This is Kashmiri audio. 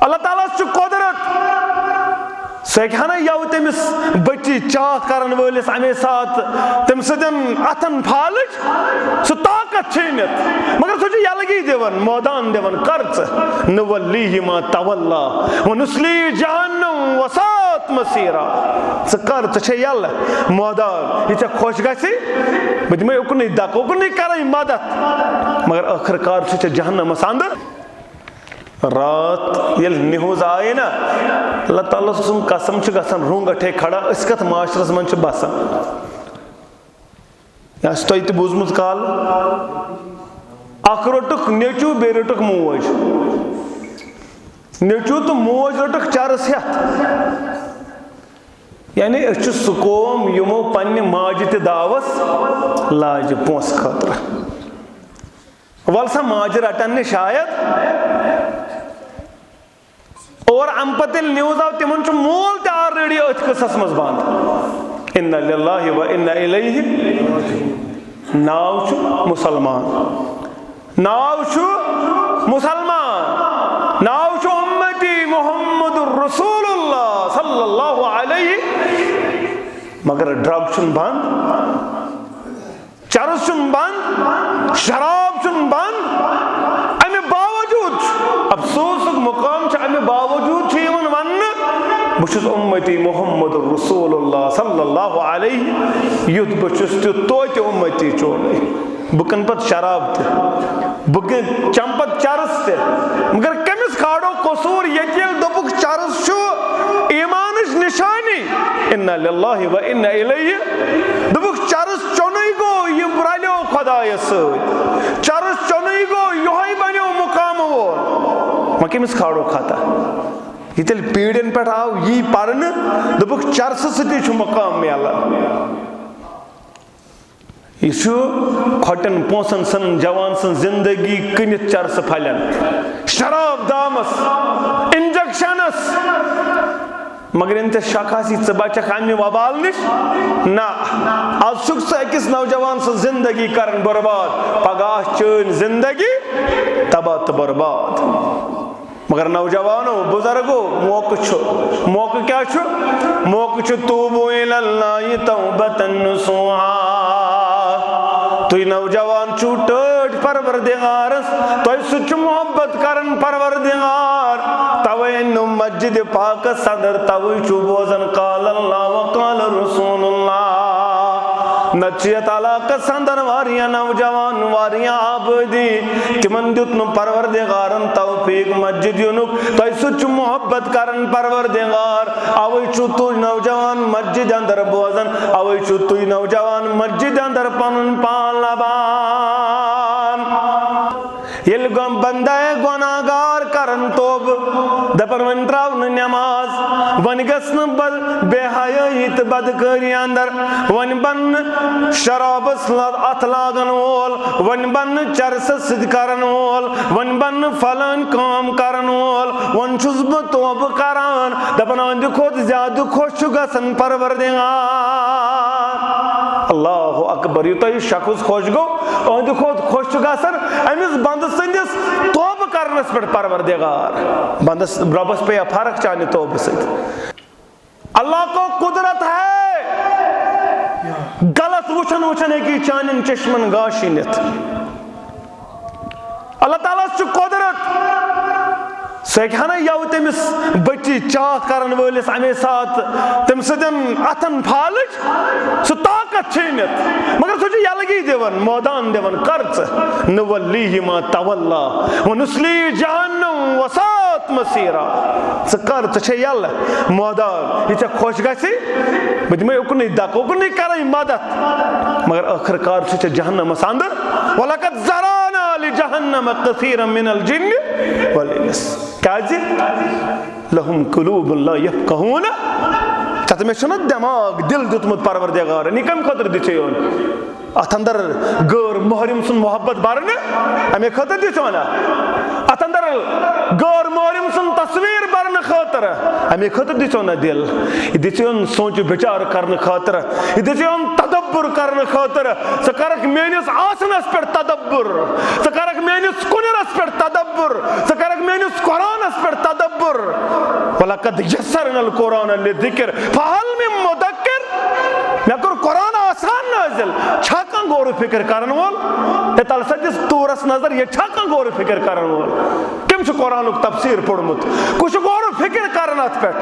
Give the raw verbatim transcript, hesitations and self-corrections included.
اللہ تعالیٰ ہس چھُ قۄدرت، سُہ ہیٚکہِ ہا نہ یَوٕ تٔمِس بٔچی چاکھ کرن وٲلِس اَمے ساتہٕ تٔمۍ سٕنٛدٮ۪ن اَتھن پھالٕچ سُہ طاقت چھیٖنِتھ، مگر سُہ چھُ یَلہٕ گی دِوان، مٲدان دِوان، کر ژٕ، نُوَلِّیہِ ما تَوَلَّا وَنُصْلِیہِ جَہَنَّمَ وَسَاءَتْ مَصِیرًا۔ ژٕ کر، ژٕ چھے یَلہٕ مٲدان، یہِ ژےٚ خۄش گژھِ، بہٕ دِمے اُکنُے دَکہٕ، اُکنُے کرے مدد، مگر ٲخٕر کار چھُ ژےٚ جہنمس اندر۔ راتھ ییٚلہِ نِوٕز آیہِ نا، اللہ تعالیٰ سُنٛد قسم چھُ گژھان، رُنٛگ اٹھے کھڑا، أسۍ کتھ معاشرس منٛز چھِ بسان؟ یہِ آسہِ تۄہہِ تہِ بوٗزمُت کالہٕ، اکھ روٚٹُکھ نیٚچوٗ، بیٚیہِ رٔٹٕکھ موج۔ نیٚچوٗ تہٕ موج رٔٹٕکھ چرس ہٮ۪تھ۔ یعنی أسۍ چھِ سُہ قوم یِمو پننہِ ماجہِ تہِ دعوس لاجہِ پونٛسہٕ خٲطرٕ۔ ول سا ماجہِ رٹن نہٕ شاید۔ اور امہِ پتہٕ ییٚلہِ نِوٕز آو، تِمن چھُ مول تہِ already أتھۍ قصس منٛز بنٛد۔ انا للہ و انا الیہ۔ ناو چھُ مسلمان، ناو چھُ مسلمان، ناو چھُ امتی محمد رسول اللہ صلی اللہ علیہ، مگر ڈرگ چھُنہٕ بنٛد۔ چرس چھُنہٕ بنٛد، شراب چھُنہٕ بنٛد۔ امہِ باوجوٗد چھُ افسوسُک مقام چھُ، امہِ باوجوٗد چھُ یِوان وننہٕ، بہٕ چھُس اُمتی محمد رسول اللہ صلی اللہ علیہ، یُتھ بہٕ چھُس تیُتھ توتہِ اُمتی چونُے۔ بہٕ کٕنہٕ پتہٕ شراب تہِ، بہٕ کٕنہٕ، چمہٕ پتہٕ چرس تہِ، مگر کٔمِس کھالو قصوٗر ییٚتہِ ییٚلہِ دوٚپُکھ چرس چھُ ایٖمانٕچ نِشانی؟ انا للہ و انا الیہ۔ دوٚپُکھ، چرس چوٚنُے گوٚو، یہِ رلیو خۄدایس سۭتۍ۔ چرس چوٚنُے گوٚو، یِہوٚے بنیو مقامہٕ وول۔ وۄنۍ کٔمِس کھالو خطا؟ یہِ تیٚلہِ پیٖڑٮ۪ن پٮ۪ٹھ آو یی پرنہٕ، دوٚپُکھ، چرسہٕ سۭتی چھُ مقام میلان۔ یہِ چھُ کھۄٹٮ۪ن پونٛسن ژھٕنان جوان سٕنٛز زندگی کٕنِتھ چرسہٕ پھلٮ۪ن، شراب دامس، انجیکشنس۔ مگر ییٚلہِ ژےٚ شک آسی، ژٕ بچکھ امہِ وبال نِش؟ نہ۔ از چھُکھ ژٕ أکِس نوجوان سٕنٛز زندگی کران برباد، پگاہ آسہِ چٲنۍ زندگی تباہ تہٕ برباد۔ مگر نوجوانو، بزرگو، موقعہٕ چھُ۔ موقعہٕ کیٛاہ چھُ؟ موقعہٕ چھُ توبوا الی اللہ توبۃ نصوحا۔ تُہۍ نوجوان چھِو ٹٲٹھۍ پروردگارس، تۄہہِ سۭتۍ چھُ محبت کران پروردگار، توے أنِو مسجد پاکس اندر، توے چھُو بوزان قال اللہ و قال رسول اللہ۔ نتہٕ چھِ یتھ علاقس اندر واریاہ نوجوان، واریاہ آبٲدی، تِمن دیُت نہٕ پروردگارن توفیق مسجد یُنُک۔ تۄہہِ سۭتۍ چھُ محبت کران پروردگار، اوے چھِو تُہۍ نوجوان مسجد اندر بوزان، اوے چھِو تُہۍ نوجوان مسجد اندر پنُن پان لبان۔ ییٚلہِ گۄ-، بندہ گۄناہگار کرن توبہٕ، دپن وۄنۍ تراو نہٕ نماز، وۄنۍ گژھِ نہٕ بد-، بے حیٲیی تہٕ بدکٲری اندر، وۄنۍ بن نہٕ شرابس ل-، اتھ لاگن وول، وۄنۍ بن نہٕ چرسس سۭتۍ کرن وول، وۄنۍ بن نہٕ فلٲنۍ کٲم کرن وول، وۄنۍ چھُس بہٕ توبہٕ کران۔ دپان، أہنٛدِ کھۄتہٕ زیادٕ خۄش چھُ گژھان پروردگار۔ اللہ اکبر، یوٗتاہ یہِ شخص خۄش گوٚو، أہنٛدِ کھۄتہٕ خۄش چھُ گژھان أمِس بندٕ سٕنٛدِس توبہٕ کرنس پٮ۪ٹھ پروردگار۔ بندس، رۄبس پیٚیا فرق چانہِ توبہٕ سۭتۍ؟ اللہ کو قدرت ہے، غلط وٕچھان وٕچھان ہیٚکہِ یہِ چانٮ۪ن چشمن گاشہِ نِتھ۔ اللہ تعالیٰ ہس چھُ قۄدرت، سُہ ہیٚکہِ ہا نہ یَوٕ تٔمِس بٔچی چاکھ کرن وٲلِس اَمے ساتہٕ تٔمۍ سٕنٛدٮ۪ن اَتھن پھالٕچ سُہ طاقت چھیٖنِتھ، مگر سُہ چھُ یَلہٕ گی دِوان، مٲدان دِوان، کر ژٕ، نُوَلِّیہِ ما تَوَلَّا وَنُصْلِیہِ جَہَنَّمَ وَسَاءَتْ مَصِیرًا۔ ژٕ کر، ژٕ چھے یَلہٕ مٲدان، یہِ ژےٚ خۄش گژھِ، بہٕ دِمے اُکنُے دَکہٕ، اُکنُے کرے مدد، مگر ٲخٕر کار چھُ ژےٚ جہنمس اندر۔ وَلَقَدْ ذَرَأْنَا لِجَهَنَّمَ كَثِيرًا مِنَ الْجِنِّ وَالْإِنْسِ۔ کیازِ؟ لَهُمْ قُلُوبٌ لَا يَفْقَهُونَ۔ تَتھ مےٚ چھُنہ دٮ۪ماغ، دِل دیُتمُت پروردگارن، یہِ کَمہِ خٲطرٕ دِژے یون؟ اَتھ اندر غٲر محرم سُنٛد محبت برنہٕ، اَمے خٲطرٕ دِژ وَنہ۔ اَتھ اندر غٲر محرم سُنٛد تصویر برنہٕ خٲطرٕ۔ اَمے خٲطرٕ دِژیو نہ دِل، یہِ دِژیون سونٛچ بِچار کرنہٕ خٲطرٕ، یہِ دِژیون تدبر کرنہٕ خٲطرٕ۔ ژٕ کرکھ میٲنِس آسنس پٮ۪ٹھ تدبر، ژٕ کرکھ میٲنِس کُنرس پٮ۪ٹھ تدبر، ژٕ کرکھ میٲنِس قرآنس پٮ۪ٹھ تدبر۔ وَلَقَدْ يَسَّرْنَا الْقُرْآنَ لِلذِّكْرِ فَهَلْ مِن مُّدَّكِرٍ۔ مےٚ کوٚر قرآن آسان نٲزِل، چھا کانٛہہ غور و فکر کرن وول؟ ہے، تَلہٕ سا دِس طورس نظر، ییٚتہِ چھا کانٛہہ غور و فکر کرن وول؟ کٔمۍ چھُ قرآنُک تفسیٖر پوٚرمُت؟ کُس چھُ غور و فکر کران اتھ پٮ۪ٹھ؟